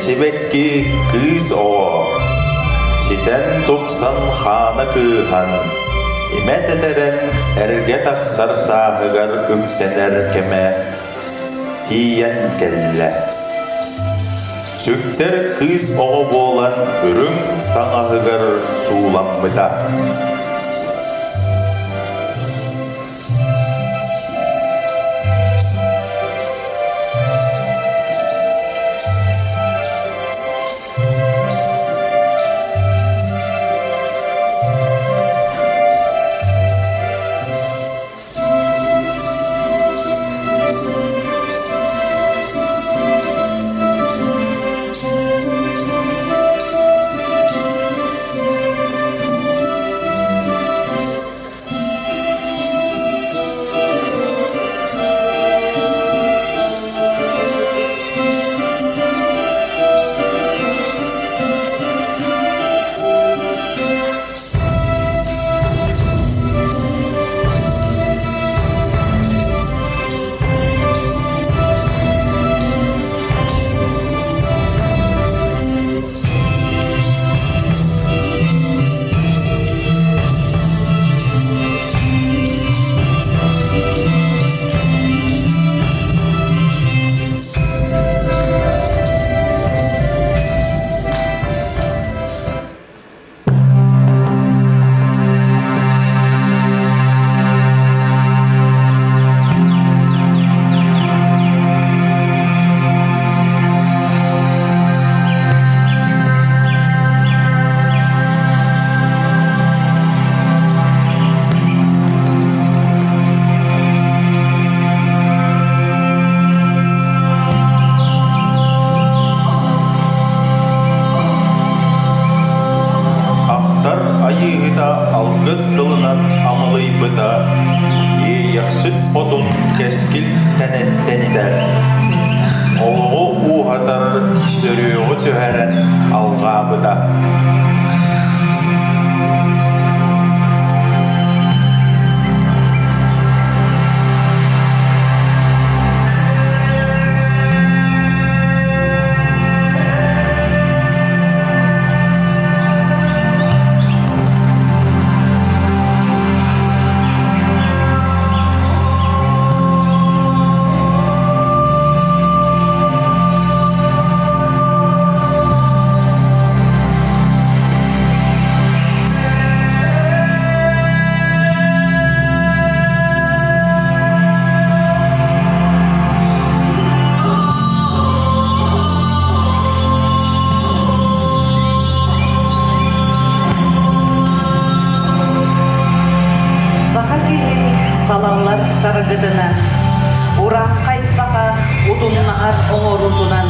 сибэкки кыыс оҕо ситэн-тупсан хаана кыыһан, имэ тэтэрэн эргэ тахсар сааһыгар үктэнэр кэмэ тиийэн кэллэ. Сүктэр кыыс оҕо буолан үрүҥ таҥаһыгар сууламмыта. Ахтар Айыыһыта алгыс тылынан амалыйбыта, Иэйэхсит хотун кэскил тэнитэр, олоҕу ууһатар сөрүөҕү түһэрэн алҕаабыта. Саха киһи салаллар саргытынан, урааҥхай саха утумнаһар оҥоруутунан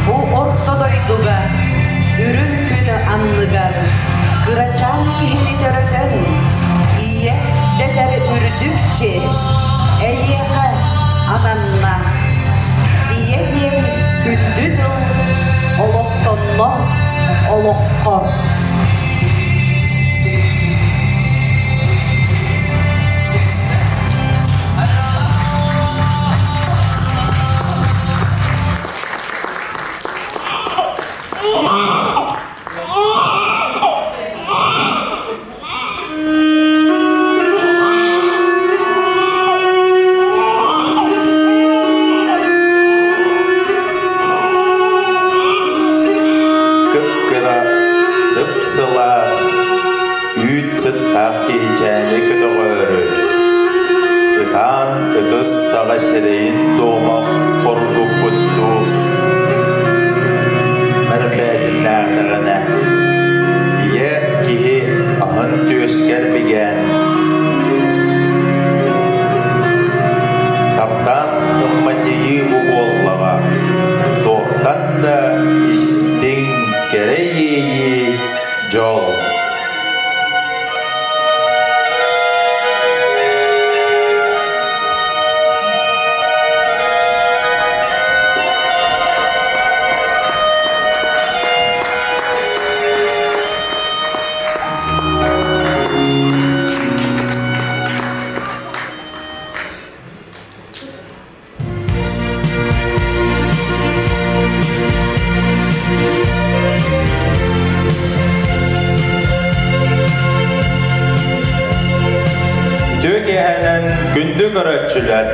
бу орто дойдуга үрүҥ күн анныгар кырачаан киһини төрөтөн, ийэ дэтэр үрдүк чиэс эйиэхэ ананна. Ийэ диэн күндү тыл олохтонно олоххо. Кып-кыра, сып-сылаас, үүт сыттаах киһичээни көтөҕөөрү, ытаан ытыс саҕа сирэйин дуома хоргуппуттуу мэрбээтиннээтэҕинэ, ийэ киһи аһын түөскэр бигээн, таптаан ымманньыйыы бу буоллаҕа, туохтан да истиҥ, кэрэ иэйии, дьол. киэһэнэн күндү көрөөччүлэр!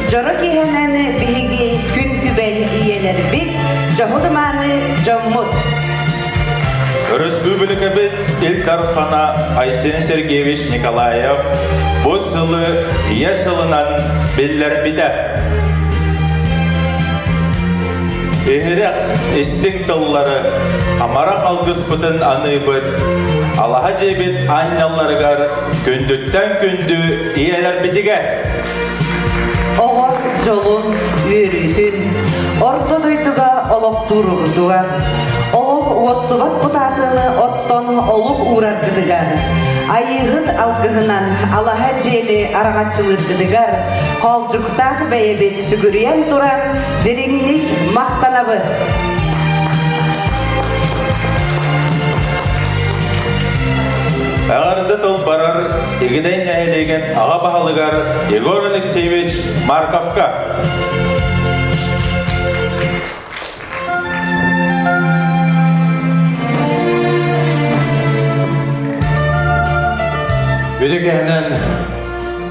Дьоро киэһэнэн биһиги күн күбэй ийэлэрбит, дьоһун-мааны дьоммут. Өрөспүүбүлүкэбит Ил Дархана Айсен Сергеевич Николаев бу сылы Ийэ сылынан биллэрбитэ. Иһирэх истиҥ тыллары амарах алгыспытын аныыбыт, алаһа дьиэбит аанньалларыгар күндүттэн күндү ийэлэрбитигэр! Оҕо дьолун, үөрүүтүн, орто дойдуга олохтуургутугар, олох уостубат кутаатыны оттон олук уураргытыгар, айыыһыт алгыһынан алаһа дьиэни араҥаччылыыргытыгар хоолдьуктаах бэйэбит сүгүрүйэн туран дириҥник махтанабыт. Эҕэрдэ тыл барар Игидэй нэһилиэгин аҕа баһылыгар Егор Алексеевич Марковка. Бүлүкэһинэн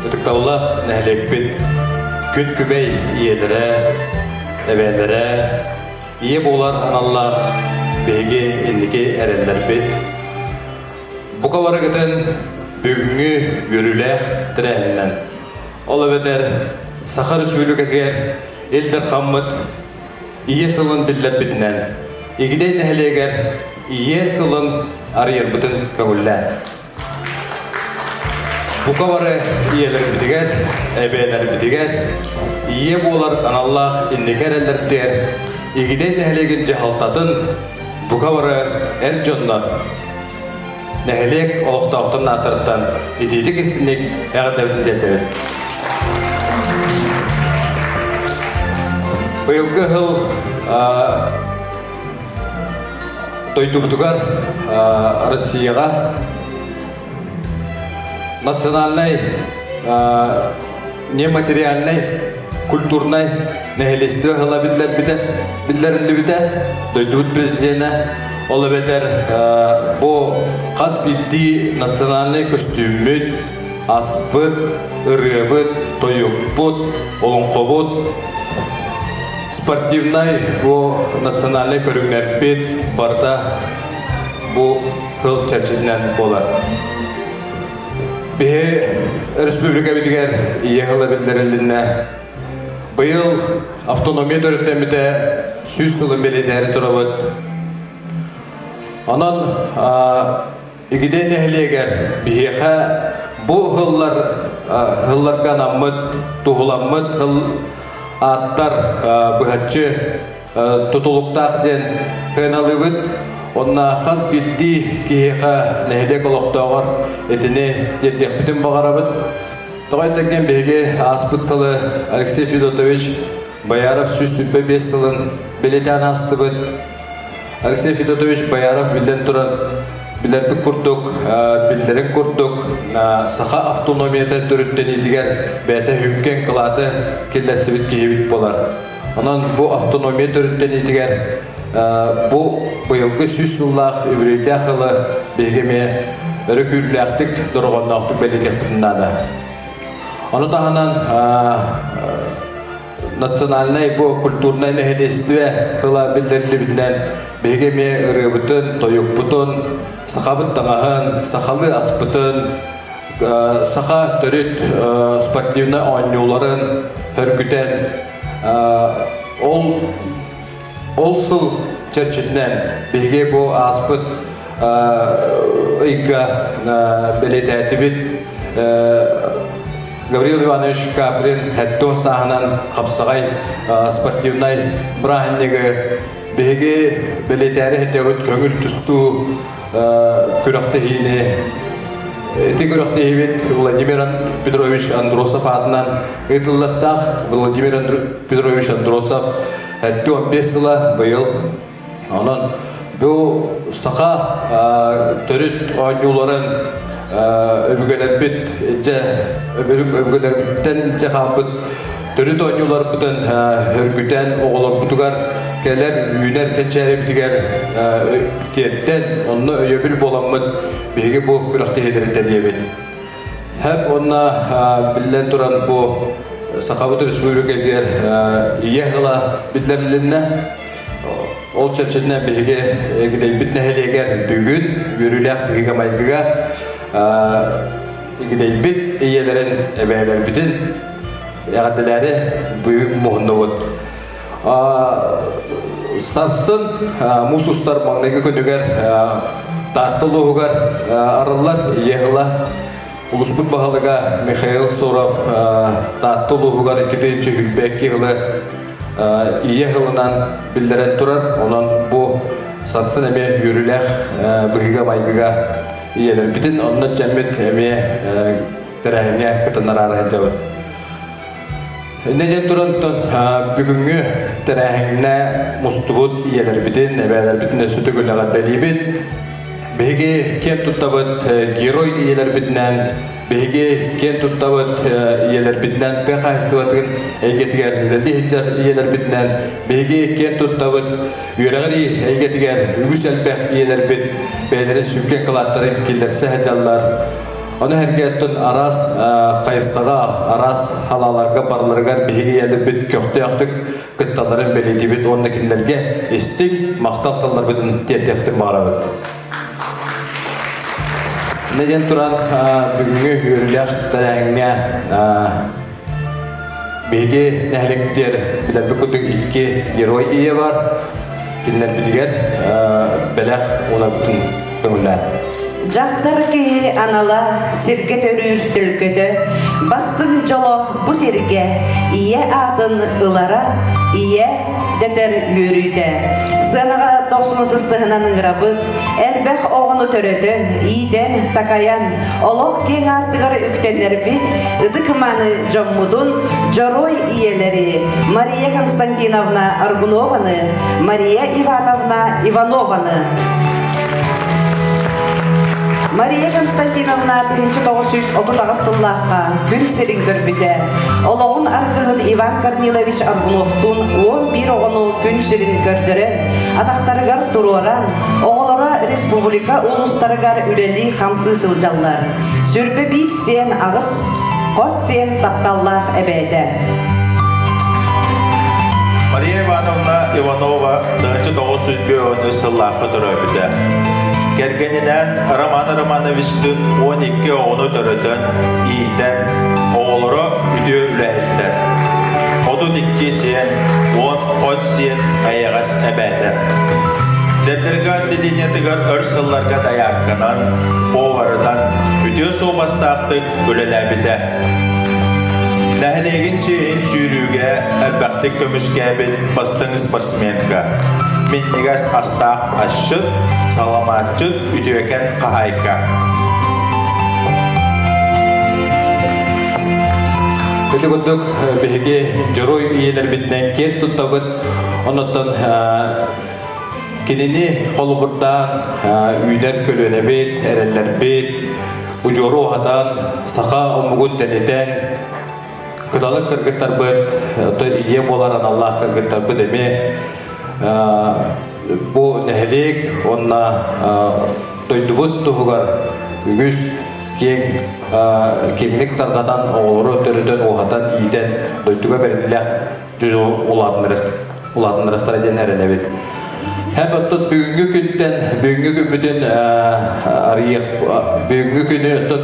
ытыктабыллаах нэһилиэкпит күн күбэй ийэлэрэ, эбээлэрэ, ийэ буолар аналлаах биһиги инники эрэллэрбит. Бука барыгытын бүгүҥҥү үөрүүлээх тэрээһининэн, ол эбэтэр Саха Өрөспүүбүлүкэтигэр Ил Дархаммыт Ийэ сылын биллэрбитинэн, Игидэй нэһилиэгэр Ийэ сылын арыйарбытын көҥүллээн. Бука бары ийэлэрбитигэр, эбээлэрбитигэр, ийэ буолар аналлаах инники эрэллэрбитигэр Игидэй нэһилиэгин дьаһалтатын бука бары эр дьоннор нэһилиэк олохтоохторун ааттарыттан итиитик истиҥник эҕэрдэбитин тиэрдэбит. Быйылгы сыл дойдубутугар Россияҕа национальнай нематериальнай культурнай нэһилиэстибэ сыла биллэрбитэ, биллэриллибитэ дойдубут президенэ ол эбэтэр бу хас биирдии национальнай көстүүммүт, аспыт, ырыабыт, тойукпут, олоҥхобут, спортивнай бу национальнай көрүҥнэрбит барыта бу сыл чэрчитинэн буолар. Биһи республикабытыгар ийэ сыла биллэрилиннэ. Быйыл автономия төрүттэммитэ 100 сылын бэлиэтээри турабыт. Онон Игидэй нэһилиэгэр биһиэхэ бу сыллар сылларга анаммыт, туһуламмыт сыл ааттар быһаччы тутулуктаах диэн сыаналыыбыт. Онно хас биирдии киһиэхэ нэһилиэк олохтооҕор итини тиэрдиэхпитин баҕарабыт. Тоҕо этэргэн биһиги ааспыт сылы Алексей Федотович Бояров 125 сылын бэлиэтээн аастыбыт. Алексей Федотович Бояров биллэн туран билэрбит курдук, биллэрин курдук, саха автономията төрүттэниитигэр бэйэтэ хүҥкэн кылааты киллэрсибит киһибит буолар. Онон бу автономия төрүттэниитигэр бу быйылгы 100 сыллаах үбүлүөйдээх сылы биһиги эмиэ өрө күүрүүлээхтик, дорҕоонноохтук бэлиэтиэхпитин наада. Ону таһынан национальнай бу культурнай нэһилиэстибэ тыла биллэриллибитинэн биһиги эмиэ ырыабытын, тойукпутун, сахабыт таҥаһын, сахалыы аспытын, саха төрүт спортивнай оонньууларын сөргүтэн ол ол сыл чэрчитинэн биһиги бу ааспыт ыйга бэлиэтээтибит Гаврил Иванович Каприн 70 сааһынан хапсаҕай спортивнай бырааһынньыгы биһиги бэлиэтээри сылдьабыт көҥүл тустуу күрэхтэһиини ити күрэхтэһиибит Владимир Петрович Андросов аатынан ыытыллыахтаах. Владимир Петрович Андросов 75 сыла быйыл. Онон бу саха төрүт оонньууларын өбүгэлэрбит дьэ өбүгэлэрбиттэн дьэ хаалбыт төрүт оонньууларбытын өргүтэн оҕолорбутугар кэлэр үүнэр кэнчээрибитигэр тиэрдэн онно өйөбүл буоламмыт биһиги бу күрэхтэһиилэри тэрийэбит. Хэп уонна биллэн туран бу Сахабыт Республикатыгар ийэ ыла биллэрилиннэ. Ол чэрчитинэн биһиги Игидэйбит нэһилиэгэр бүгүн үөрүүлээх биһигэ майгыга Игидэйбит ийэлэрин, эбээлэрбитин эҕэрдэлээри бүгүн муһуннубут. Сарсын муус устар маҥнайгы күнүгэр Таатта улууһугар арыллар ийэ ыла Улуспут баһылыга Михаил Соров Таатта улууһугар 2022 сылы ийэ сылынан биллэрэн турар. Онон бу сарсын эмиэ үөрүүлээх быһыыга-майгыга ийэлэрбитин онно дьэммит эмиэ тэрээһиҥҥэ кытыннараары сылдьабыт. Иннэ диэн туран бүгүҥҥү тэрээһиҥҥэ мустубут ийэлэрбитин, эбээлэрбитин өссө төгүл эҕэрдэлиибит. Биһиги киэн туттабыт герой ийэлэрбитинэн, биһиги киэн туттабыт ийэлэрбитинэн тыа хаһаайыстыбатын эйгэтигэр үлэлии сылдьар ийэлэрбитинэн, биһиги киэн туттабыт үөрэҕирии эйгэтигэр үгүс элбэх ийэлэрбит бэйэлэрин сүҥкэн кылааттарын киллэрсэ сылдьаллар. Ону сэргэ араас хайысхаҕа, араас халааларга барыларыгар биһиги ийэлэрбит көхтөөхтүк кытталларын бэлиэтиибит уонна кинилэргэ истиҥ махтал тылларбытын тиэрдиэхпитин баҕарабыт. Иннэ диэн туран бүгүҥҥү үөрүүлээх тэрээһиҥҥэ биһиги нэһилиэкпитигэр билэрбит курдук икки герой ийэ бар. Кинилэрбитигэр бэлэх уунарбытын көҥүллээн. Дьахтар киһи анала сиргэ төрүүр төлкөтө, бастыҥ дьоло бу сиргэ ийэ аатын ылара, ийэ дэтэр үөрүүтэ. Сыанаҕа дохсун ытыстыһынан ыҥырабыт, элбэх оҕону төрөтөн, иитэн, такайан, олох киэҥ аартыгар үктэннэрбит ытык-мааны дьоммутун, дьоруой ийэлэри Мария Константиновна Аргунованы, Мария Ивановна Иванованы, Мария Константиновна 1938 сыллаахха күн сирин көрбүтэ. Олоҕун аргыһын Иван Корнилович Аргуновтуун 11 оҕону күн сирин көрдөрөн, атахтарыгар туруоран, оҕолоро республика улуустарыгар үлэлии-хамсыы сылдьаллар. Сүрбэ биир сиэн аҕыс хос сиэн тапталлаах эбээтэ. Мария Ивановна Иванова 1901 сыллаахха төрөөбүтэ. Кэргэнинээн Роман Романовичтыын 12 оҕону төрөтөн, иитэн, оҕолоро үтүө үлэһиттэр. 32 сиэн, 10 хос сиэн эйэҕэс эбээтэ. Дэбдиргэ отделениетыгар өр сылларга дайаарканан, поварынан үтүө суобастаахтык үлэлээбитэ. Нэһилиэгин чиэһин сүүрүүгэ элбэхтик көмүскээбит бастыҥ спортсменка, минньигэс астаах асчыт, саламаатчыт үтүөкэн хаһаайка. Ити курдук биһиги дьоруой ийэлэрбитинэн киэн туттабыт. Онуттан кинини холобурдаан үүнэр көлүөнэбит, эрэллэрбит, удьуору уһатан, саха омугун тэнитэн, кыталык кыргыттарбыт, ийэ буолар аналлаах кыргыттарбыт эмиэ бу нэһилиэк уонна дойдубут туһугар үгүс киэҥ киэҥник тарҕатан оҕолору төрөтөн уһатан иитэн дойдуга бэриллэх дьону улаатыннарыахтара диэн эрэнэбит. Хэп оттон бүгүҥҥү күнтэн бүгүҥҥү күммүтүн арыйыах бүгүҥҥү күнү оттон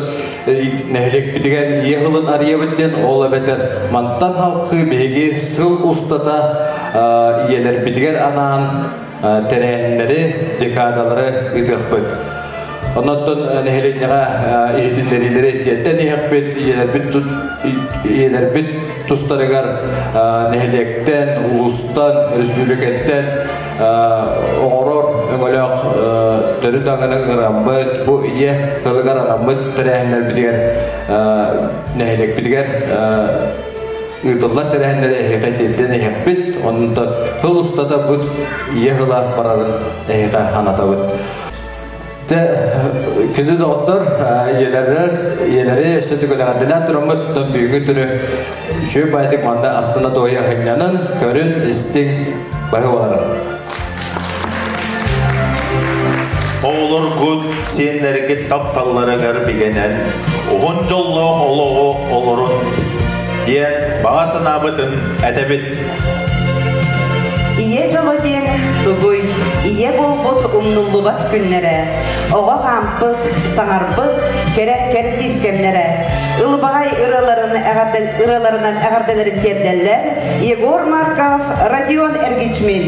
нэһилиэкпитигэр ийэ сылын арыйабыт диэн ол эбэтэр мантан халкыы биһиги сыл устата ийэлэрбитигэр анаан тэрээһиннэри, декадалары ыытыахпыт. Оннуттан нэһилиэнньэҕэ иһитиннэриилэри тиэрдэн иһэхпит, ийэлэрбит тустарыгар нэһилиэктэн, улуустан, республикаттан оҥорор өҥөлөөх төрүт аҥаны ыҥыраммыт, бу ийэ тылыгар анаммыт тэрээһиннэрбитигэр нэһилиэкпитигэр ыытыллар тэрээһиннэри эһиэхэ тиэрдэн иһэхпит, онтон тыл устата бут ийэ тыла барарын эһиэхэ анатабыт. Дьэ, күндү доҕоттор, ийэлэрэр, ийэлэри өссө түгэлэҕэрдэлээн тураммыт, бүгүҥҥү түрү үчүгэй баайдык манна астына дуоһуйа сынньанын, көрүн, истиҥ, баһы боларын. Оҕолор. Оҕолоргут, сиэннэргит тапталларыгар бигэнэн, уһун дьоллоох олоҕу олорун диэн баҕа санаабытын этэбит. Ийэ дьоло диэн тугуй? Ийэ буолбут умнуллубат күннэрэ, оҕо хаампыт, саҥарбыт кэрэ кэрдиис кэмнэрэ, ылбаҕай ырыаларын ырыаларынан эҕэрдэлэрин тиэрдэллэр Егор Марков, Родион Эргичмин.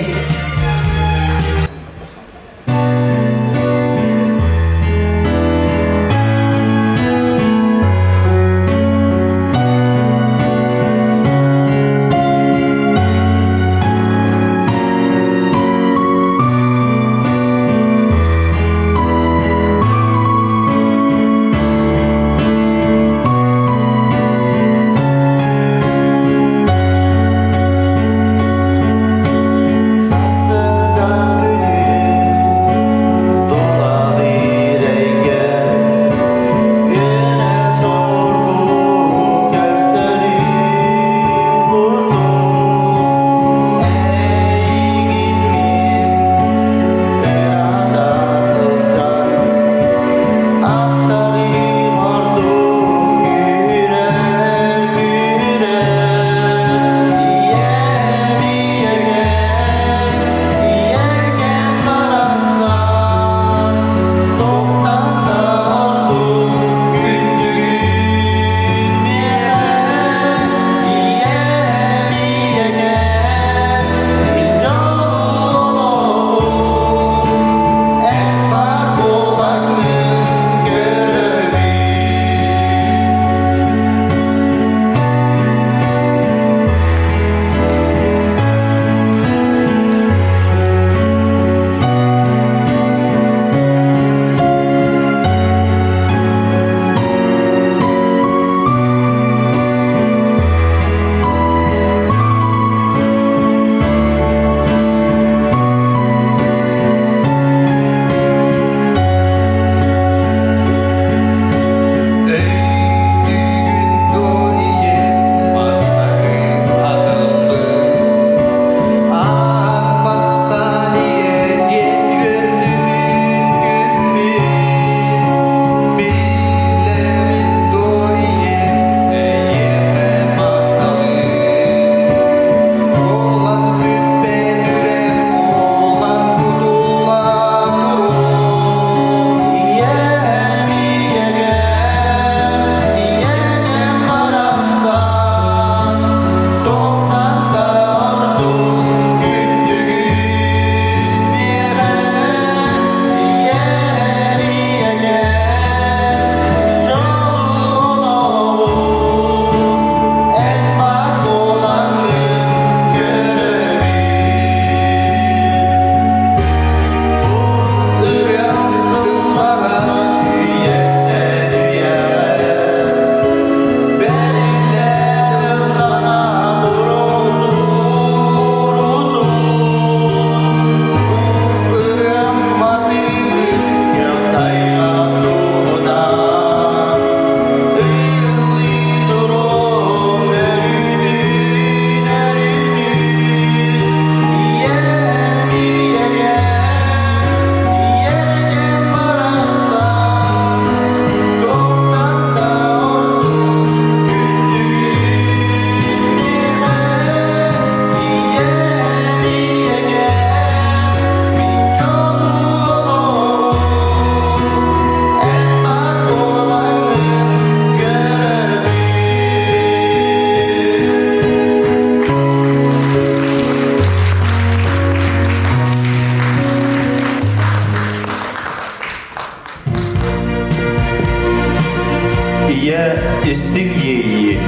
Ийэ истиҥ иэйии.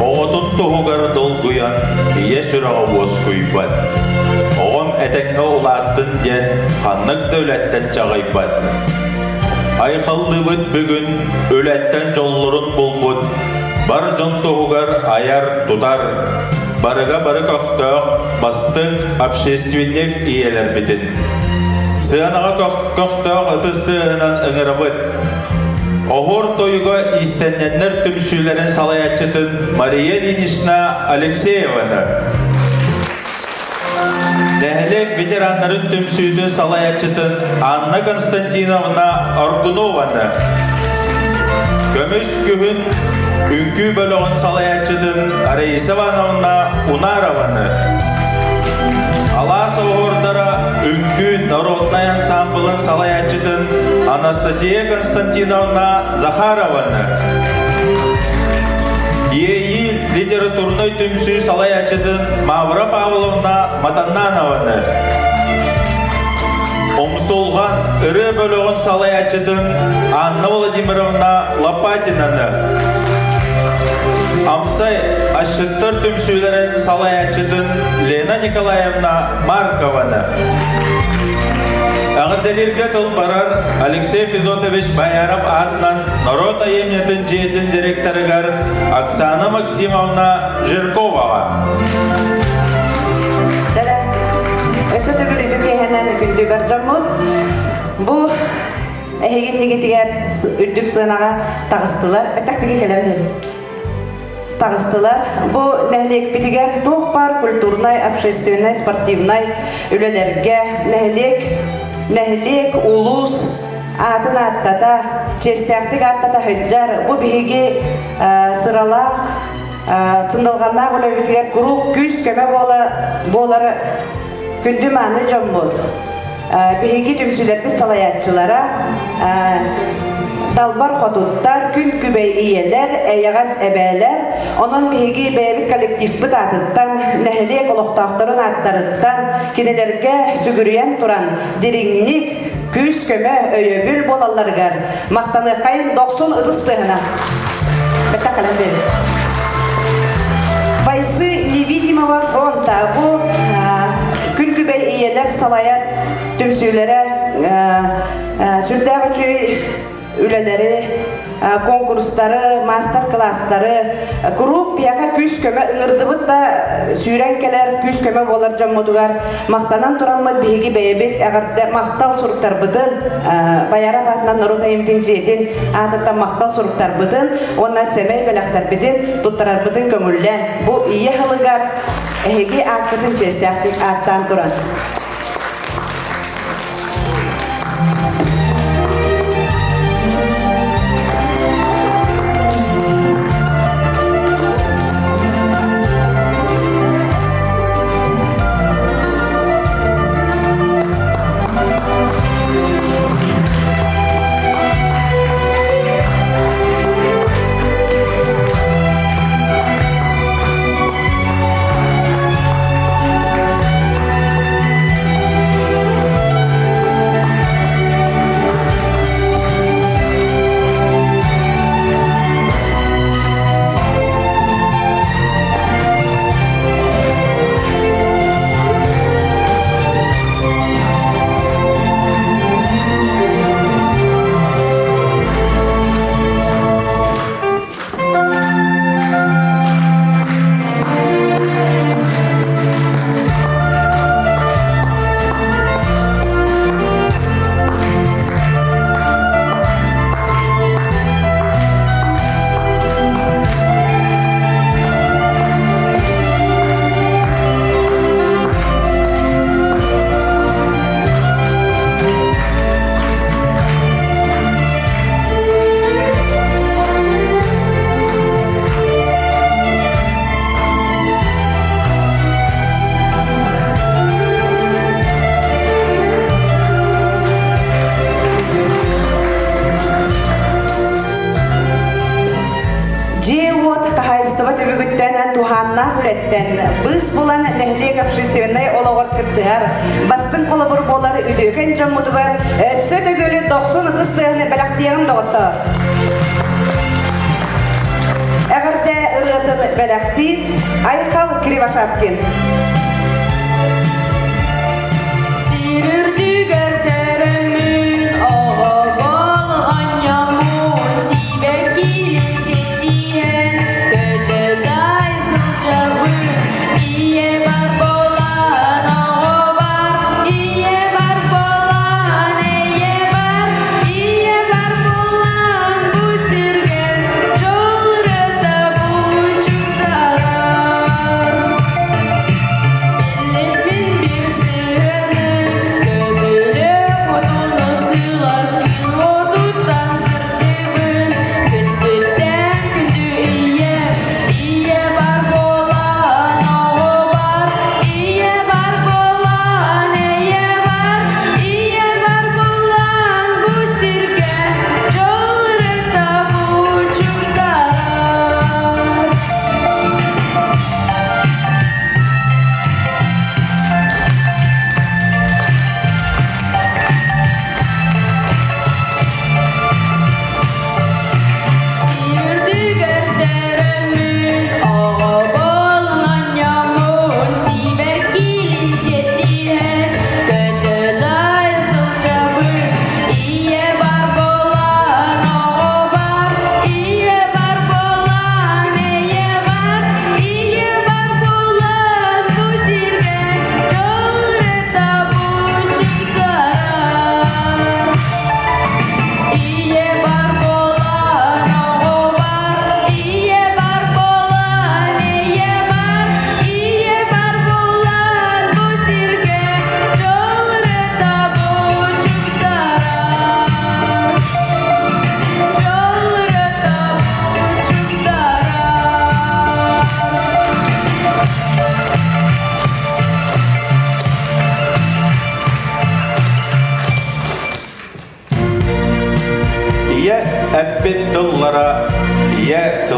Оҕотун туһугар долгуйан ийэ сүрэҕэ уоскуйбат. Оҕом этэҥҥэ улааттын диэн ханнык да үлэттэн чаҕыйбат. Айхаллыыбыт бүгүн үлэттэн дьоллорун булбут бар дьон туһугар айар-тутар, барыга бары көхтөөх бастыҥ общественник ийэлэрбитин. Сыанаҕа көхтөөх ытыс тыаһынан ыҥырабыт. Оһуор тойуга иистэнньэннэр түмсүүлэрин салайааччытын Мария Ильинична Алексееваны. нэһилиэк ветераннарын түмсүүтүн салайааччытын Анна Константиновна Аргунованы, Көмүс күһүн үҥкүү бөлөҕүн салайааччытын Раиса Ивановна Унарованы, Алаас оһуордара үҥкүү народнай ансаамбылын салайааччытын Анастасия Константиновна Захарованы, Иэйии литературнай түмсүү салайааччытын Мавра Павловна Матаннанованы, Умсулҕан ырыа бөлөҕүн салайааччытын Анна Владимировна Лопатинаны, Амсай асчыттар түмсүүлэрин салайааччытын Лена Николаевна Маркованы, Эҕэрдэлииргэ тыл барар Алексей Федотович Бояров аатынан норуот айымньытын дьиэтин директорыгар Оксана Максимовна Жирковаҕа. Сэрэ, өссө төгүл үтүө киэһэнэн күндү бар дьоммут. Бу эһигин нигитигэр үрдүк сыанаҕа таҕыстылар. Бэттэх кэлэн таҕыстылар. Бу нэһилиэкпитигэр туох баар культурнай, общественнай, спортивнай үлэлэргэ нэһилиэк, нэһилиэк, улуус аатын ааттата, чиэстээхтик ааттата сылдьар. Бу биһиги сыралаах, сындалҕаннаах үлэбитигэр куруук күүс-көмө буола, буолар күндү мааны дьоммут. Биһиги түмсүүлэрбит салайааччылара далбар хотуттар, күн күбэй ийэлэр, эйэҕэс эбээлэр. Онон биһиги бэйэбит коллективпыт аатыттан, нэһилиэк олохтоохторун ааттарыттан кинилэргэ сүгүрүйэн туран дириҥник күүс-көмө, өйөбүл буолалларыгар махтаныаххайын дохсун ытыс тыаһына. Бойцы невидимого фронта бу күн күбэй ийэлэр салайар түмсүүлэрэ сүрдээх үчүгэй үлэлэри, конкурстары, маастар-кылаастары куруук биһиэхэ күүс-көмө ыҥырдыбыт да сүүрэн кэлэр күүс-көмө буолар дьоммутугар махтанан тураммыт биһиги бэйэбит эҕэрдэ махтал суруктарбытын Байарап аатынан норуот айымньытын дьиэтин аатыттан махтал суруктарбытын уонна сэмэй бэлэхтэрбитин туттарарбытын көҥүллээн бу ийэ сылыгар эһиги ааккытын чиэстээхтик ааттаан туран Дьиэ-уот хаһаайыстыба түбүгүттэн туһааннаах үлэттэн быыс булан нэһилиэк общественнай олоҕор кыттыһар, бастыҥ холобур буолар үтүөкэн дьоммутугар өссө төгүл дохсун ытыс тыаһын бэлэхтиэҕин доҕоттоор. Эҕэрдэ ырыатын бэлэхтиир Айхал Кривошапкин. Сир үрдүгэр төрөммүн, оҕобон онньоммун, сибэккилин ситтиһэн, көтө-дай сылдьабын. Ийэ бар буолан, оҕо бар, ийэ бар буолан, эйэ бар, ийэ бар буолан, бу сиргэ дьол ырыата бу чугдарар. Биллим мин бир сир.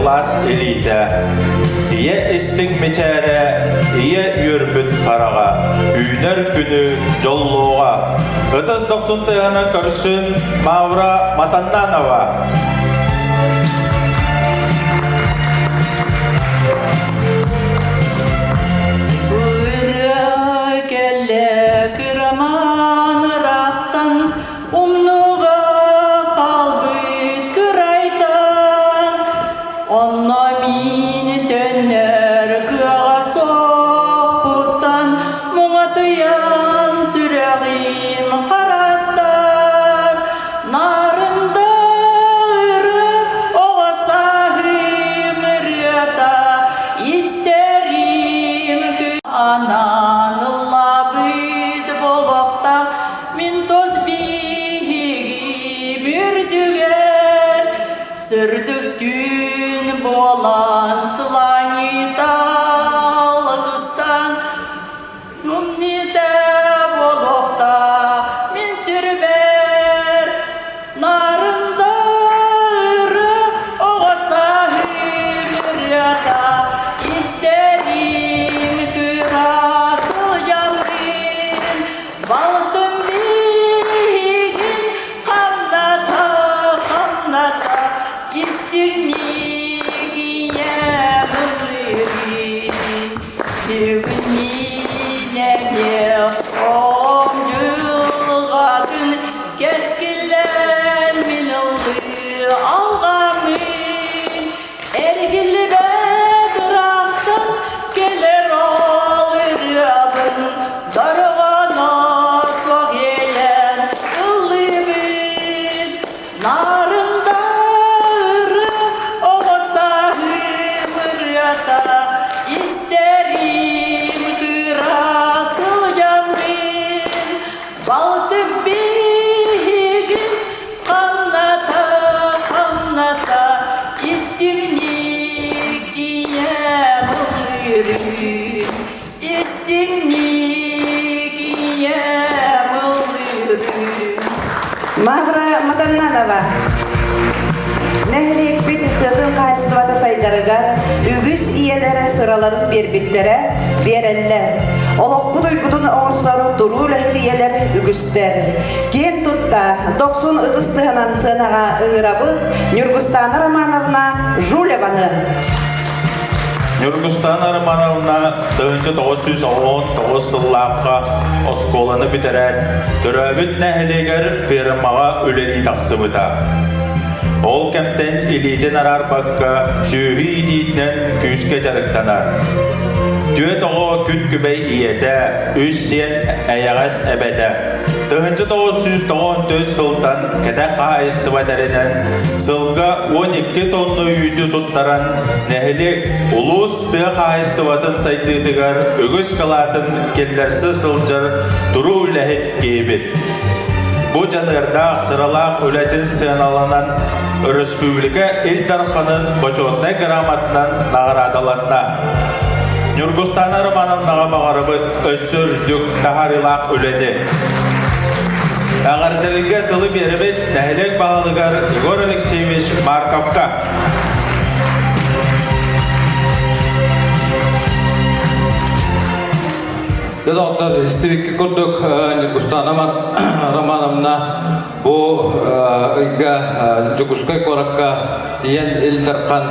сылаас илиитэ, ийэ истиҥ мичээрэ, ийэ үөрбүт хараҕа, үүнэр күнү дьоллуоҕа. Ытыс дохсун тыаһынан көрсүн Мавра Матаннанова. Ырыа кэллэ кыраман ыраахтан Умнуга хаалбыт кырайтан, онно миин төннөр кыаҕа суохпуттан муҥатыйан сүрэҕим харастар. Нарында ыры оҕо сааһым ырыата истэрим анаан ыллаабыт болохтах Мин тос биһиги бүрдүгэр сырдык түүн буолан сылаанньыталгыстан умнита буолуохта мин сүрбэр нарында ыры оҕо сааһым ырыата истэрим кыра сылдьаммын Балтым биһигин хамната, хамната, истиҥник ийэм ыллыырын. Бүгүн миинэҥэ оҕом дьылҕатын кэскиллээн мин ыллыы алҕаммын. Эргиллибэт ыраахтан кэлэр ол ырыабын дорҕооно суох иэйэн ыллыыбын. Нарында ырыа оҕо сааһым ырыата истэрим кыра сылдьаммын Балтым биһигин хамната, хамната, истиҥник ийэм ыллыырын, истиҥник ийэм ыллыырын. Мавра Матаннанова Нэһилиэкпит тыатын хаһаайыстыбата сайдарыгар үгүс ийэлэрэ сыраларын биэрбиттэрэ, биэрэллэр. Олохпут уйгутун оҥорсор туруу үлэһит ийэлэр үгүстэр. Киэн тутта, дохсун ытыс тыһынан сыанаҕа ыҥырабыт Ньургустаана Романовна Жулеваны. Ньургустаана Романовна 1999 сыллаахха оскуоланы бүтэрээт, төрөөбүт нэһилиэгэр фермаҕа үлэлии тахсыбыта. Ол кэмтэн илиитин араарбакка сүөһү иитиитинэн күүскэ дьарыктанар. Түөрт оҕо күн күбэй ийэтэ, үс сиэн эйэҕэс эбэтэ. 1994 сылтан кэтэх хаһаайыстыба тэринэн, сылга 12 тонна үүтү туттаран, нэһилиэк, улуус тыа хаһаайыстыбатын сайдыытыгар үгүс кылаатын киллэрсэ сылдьар туруу үлэһит киһибит. Бу дьаныардаах, сыралаах үлэтин сыаналанан өрөспүүбүлүкэ Ил Дарханын Бочуотунай грамотатынан наҕараадаланна. Ньургустаана Романовнаҕа баҕарабыт өссө үрдүк таһаарыылаах үлэни. Эҕэрдэлэргэ тылы биэрэбит нэһилиэк баһылыгар Егор Алексеевич Марковка. Доктор истибикки курдук Ньургустаана Романовна бу ыйга Дьокуускай куоракка Ийэн Ил Дархан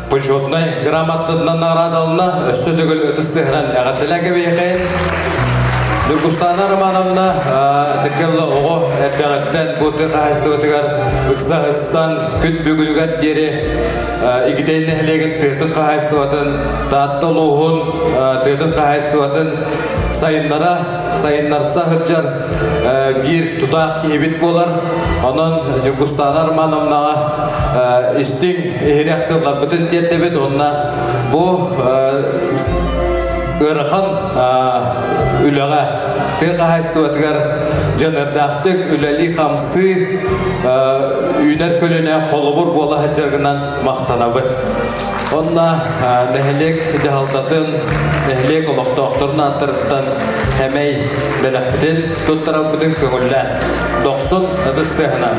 почетнай грамотатынан наҕараадаланна. Өссө төгүл ытыс сыһынан эҕэрдэлээн кэбиһиэхэйин. Ньургустаана Романовна тыккылла оҕо эрдэҕиттэн бу тыа хаһаайыстыбатыгар ыксаһыстан күн бүгүнүгэр диэри Игидэй нэһилиэгин тыатын хаһаайыстыбатын Таатта улууһун тыатын хаһаайыстыбатын сайыннара сайыннарса сылдьар биир тутаах киһибит буолар. Онон Ньургустаана Романовнаҕа истиҥ иһирэх тылларбытын тиэрдэбит уонна бу ыарахан үлэҕэ тыа хаһаайыстыбатыгар дьаныардаахтык үлэлии-хамсыы үүнэр көлүөнэ холобур буола сылдьаргынан махтанабыт. Онно нэһилиэк дьаһалтатын, нэһилиэк олохтоохторун ааттарыттан сэмэй бэлэхпитин туттарарбытын көҥүллээн, дохсун ытыс тыаһынан.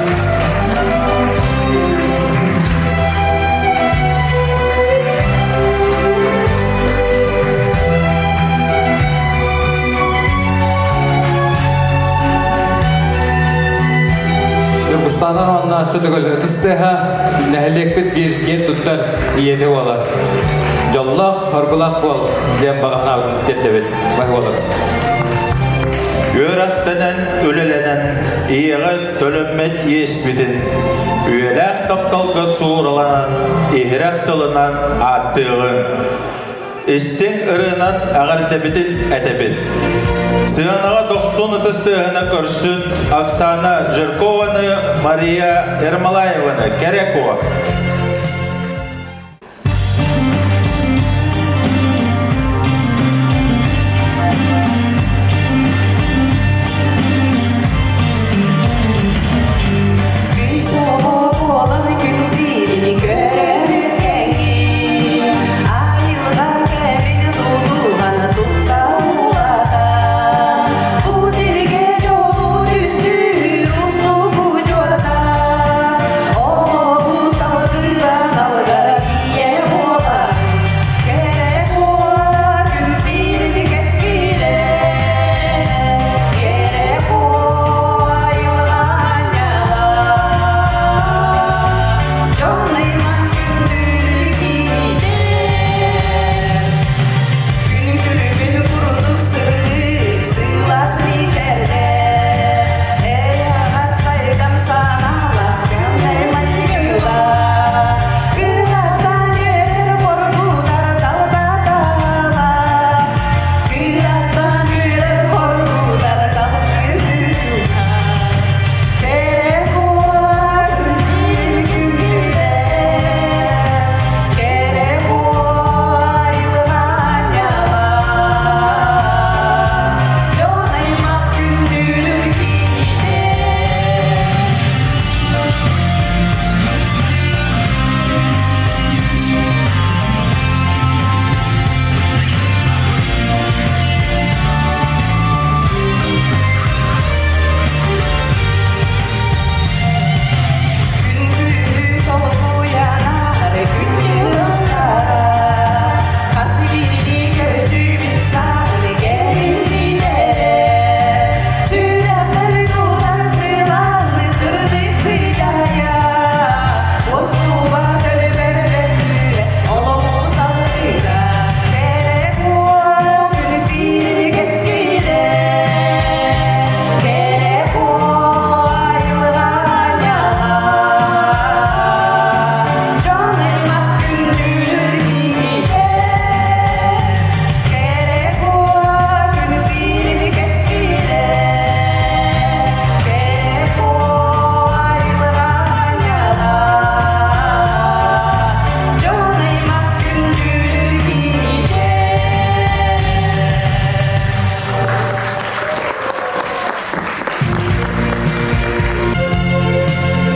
Онно өссө төгүл ытыс тыаһа нэһилиэкпит биир киэн туттар ийэтэ буолар. Дьоллоох, хоргулаах буол диэн баҕа санаабытын тиэрдэбит. Баһы буолар. Үөрэхтэнэн, үлэлэнэн, ийэҕэ төлөммөт иэспитин үйэлээх тапталга суураланан, иһирэх тылынан ааттыаҕыҥ. Истиҥ ырыанан эҕэрдэбитин этэбит. Сыанаҕа дохсун ытыс тыаһына көрсүн Оксана Жиркованы, Мария Ермолаеваны кэрэ куо.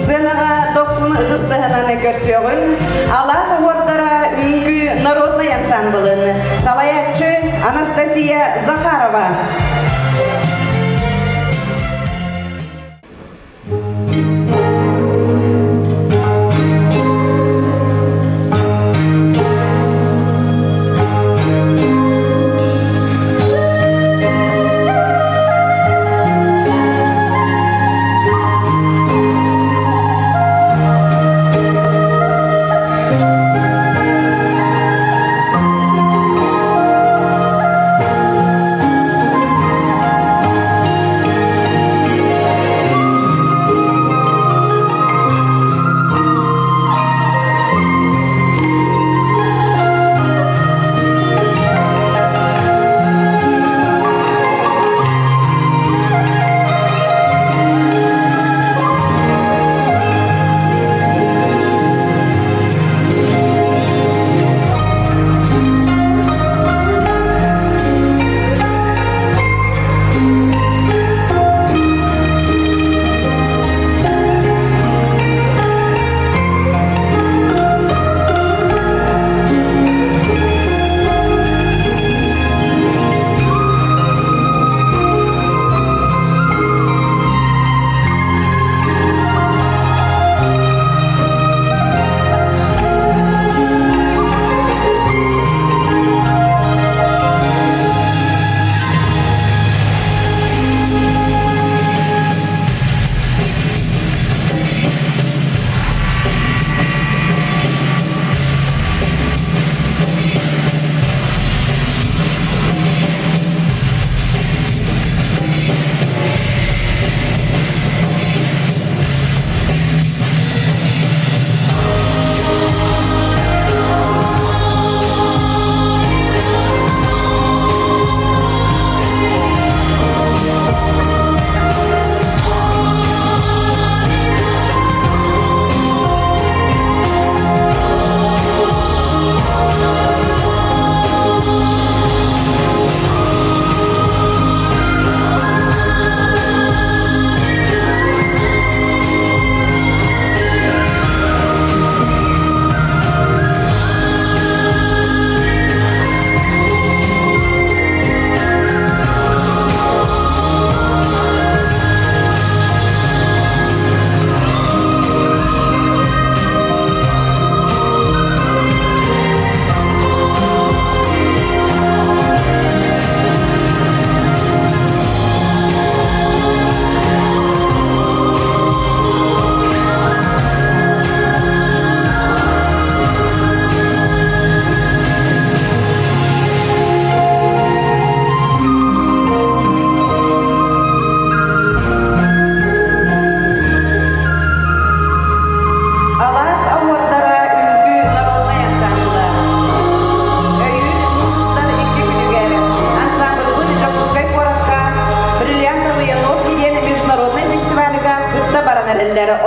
Сыанаҕа дохсун ытыс тыаһынан көрсүөҕүн Алаас оһуордара үҥкүү народнай ансамблын салайааччы Анастасия Захарова.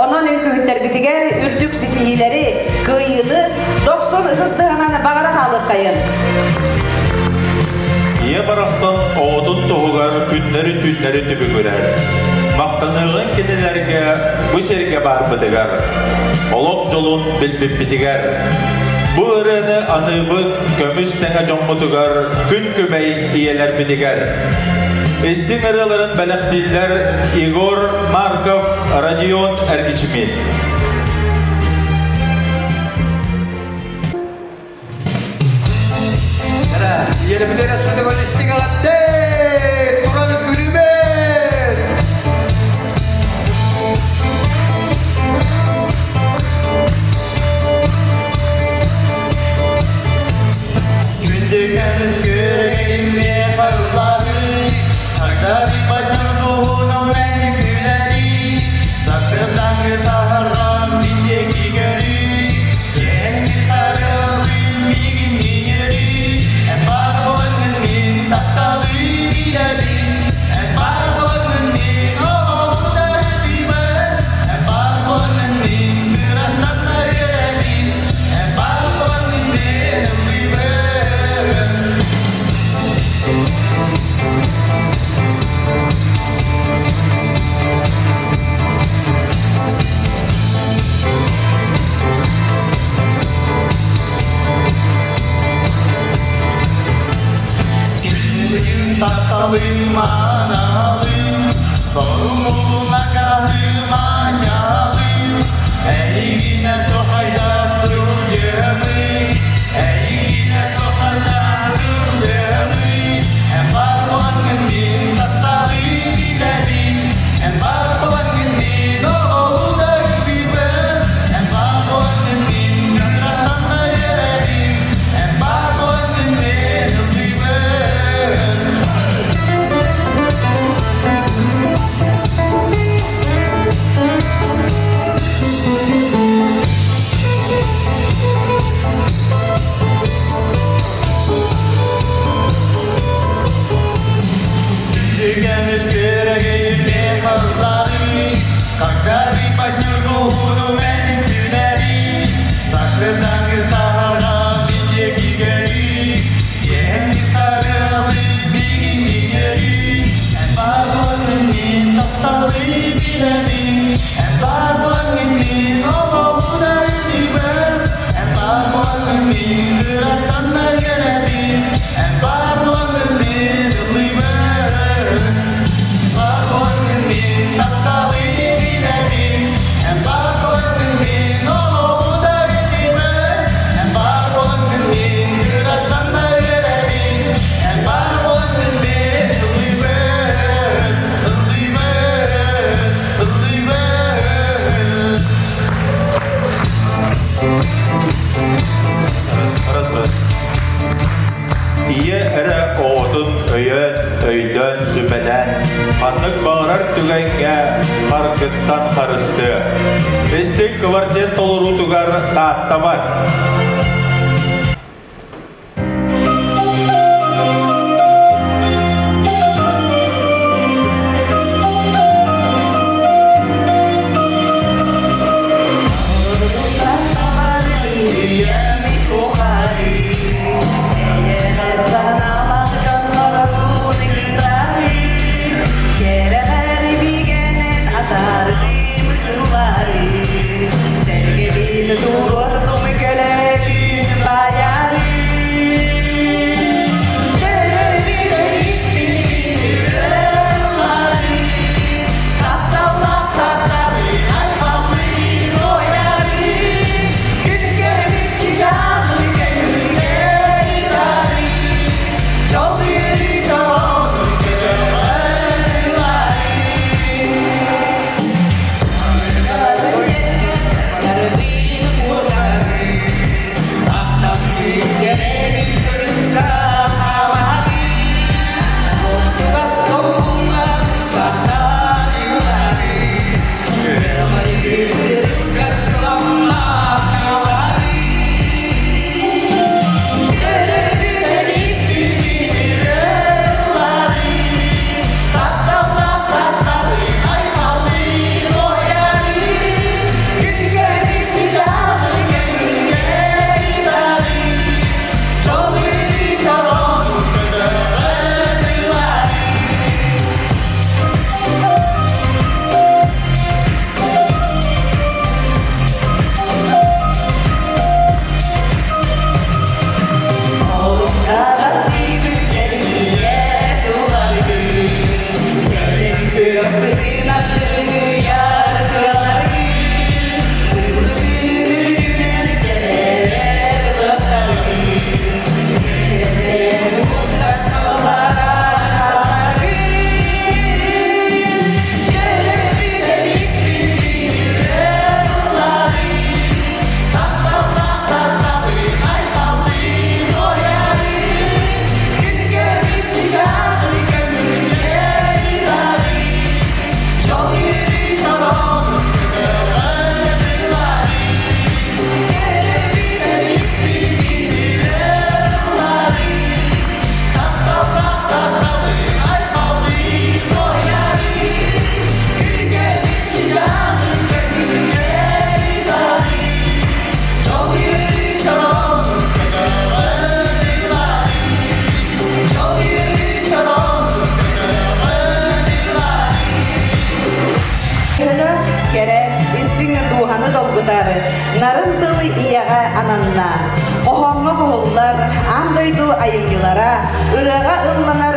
Онон үҥкүүһүттэрбитигэр үрдүк ситиһиилэри, кыайыыны дохсун ытыс тыаһынан баҕара хаалыаххайын. Ийэ барахсан оҕотун туһугар күннэри-түүннэри түбүгүрэр. Махтаныаҕыҥ кинилэргэ бу сиргэ баарбытыгар, олох дьолун билбиппитигэр. Бу ырыаны аныыбыт көмүс тэҥэ дьоммутугар күн күбэй ийэлэрбитигэр. Истиҥ ырыаларын бэлэхтииллэр Егор Марков, Родион Эргичимин. Ийэлэрбитигэр сүтүгүн истиҥ эҕэрдэ! Туран үҥкүүлүүбүт! Күндү көмүс күөрэгэйиммиэ харыллаары, Сардарыйбат ньургуһунум мэн күлэри, Сарсыардааҥҥы саһарҕам мин диэки көрүй, Киэһэҥҥи сарыалым миигин иҥэрий, Эн баар буолаҥҥын мин тапталы билэбин, Эн баар буолаҥҥын мин оҕобун билбэт, Эн баар буолаҥҥын мин кыраттан да үөрэбин, Эн баар буолаҥҥын мин ыллыыбын. Күнүм тапталым аналым, сорумун манньалым, Эйигинэ сухайда сылдьыамый, эйигинэ сухайда сылдьыамый, Эн бар буолаҥҥын мин тапталы билэбин, эн бар буолаҥҥын мин оҕолуу күүбэн, эн бар буолаҥҥын мин кытыратан да үөрэбин, эн бар буолаҥҥын мин ыллыыбын. Күндүгэмис күөрэгейме халлары, Когда поднюргуну мэнин күнэри, Сарсынаңы саһарҕа биндиэки Киэһэҥҥи сарыалы миигин иҥэри, Эн баар буолаҥҥын мин тапталы билэбин, Эн баар буолаҥҥын мин олоҕун өйдүүбүн, Эн баар буолаҥҥын мин кыраттан да үөрэбин, Эн баар буолаҥҥын мин ыллыыбын. Баар буолаҥҥын мин тапталы билэбин, Эн баар буолаҥҥын мин олоҕун өйдүүбүн, Эн баар буолаҥҥын мин кыраттан да үөрэбин, Эн баар буолаҥҥын мин ыллыыбын, ыллыыбын, ыллыыбын. Раз, Ийэ эрэ оҕотун өйөөн, өйдөөн, сүбэлээн, ханнык баҕарар түгэҥҥэ харгыстан харыстыа. Истиҥ квартет толоруутугар Тааттабар. Атардым сыллары, сэргэбин туруордум кэлэбин. ананна. Хоһооҥҥо хоһуллар аан дойду айымньылара, ырыаҕа ылланар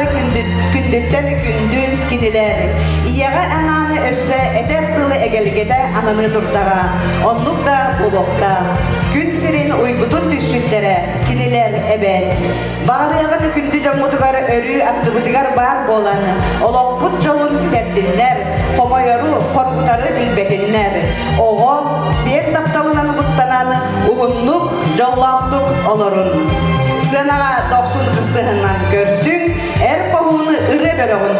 күндүттэн күндү кинилэр. Ийэҕэ анааны өссө этэр тылы эгэлгэтэ ананыы турдаҕа. Оннук да буолуохтаах. Күн сирин уйгутун түсчүттэрэ кинилэр эбээт. Баарыаҕын күндү дьоммутугар өрүү аттыбытыгар баар буолан, олохпут дьолун ситэрдиннэр, хомойору, хоргутары билбэтиннэр. Оҕо, сиэн тапталынан угуттанан, уһуннук, дьоллоохтук олорун. Сыанаҕа дохсун кыстыһынан көрсүҥ, эр хоһууну ырыа бөрөҕүн.